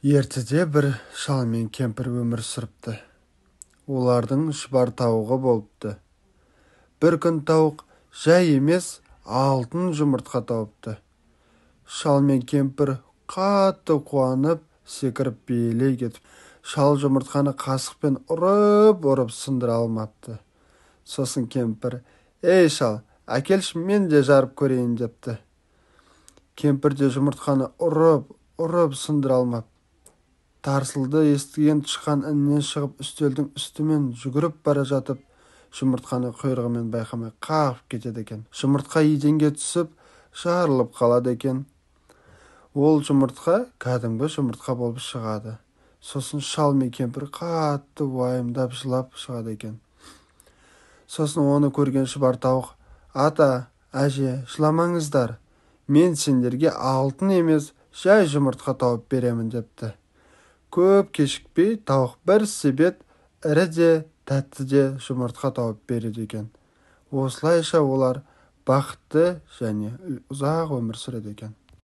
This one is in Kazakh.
Ертеде бір шал мен кемпір өмір сүріпті. Олардың шұбар тауығы болыпты. Бір күн тауық жай емес, алтын жұмыртқа тауыпты. Шал мен кемпір қатты қуанып, секіріп билей кетіп, шал жұмыртқаны қасықпен ұрып-ұрып сындыра алмапты. Сосын кемпір: «Ей, шал, әкелші, мен де жарып көрейін», – депті. Кемпір де жұмыртқаны ұрып-ұрып сындыра алмап. Тарсылды естіген тышқан інінен шығып, үстелдің үстімен жүгіріп бара жатып, жұмыртқаны құйрығымен байқамай қағып кетеді екен. Жұмыртқа еденге түсіп, жарылып қалады екен. Ол жұмыртқа кәдімгі жұмыртқа болып шығады. Сосын шал мен кемпір қатты уайымдап жылап шығады екен. Сосын оны көрген шұбар тауық: «Ата, әже, жыламаңыздар, мен сендерге алтын емес, жай жұмыртқа тауып беремін», – депті. Көп кешікпей тауық бір себет ірі де, тәтті де жұмыртқа тауып береді екен. Осылайша олар бақытты және ұзақ өмір сүреді екен.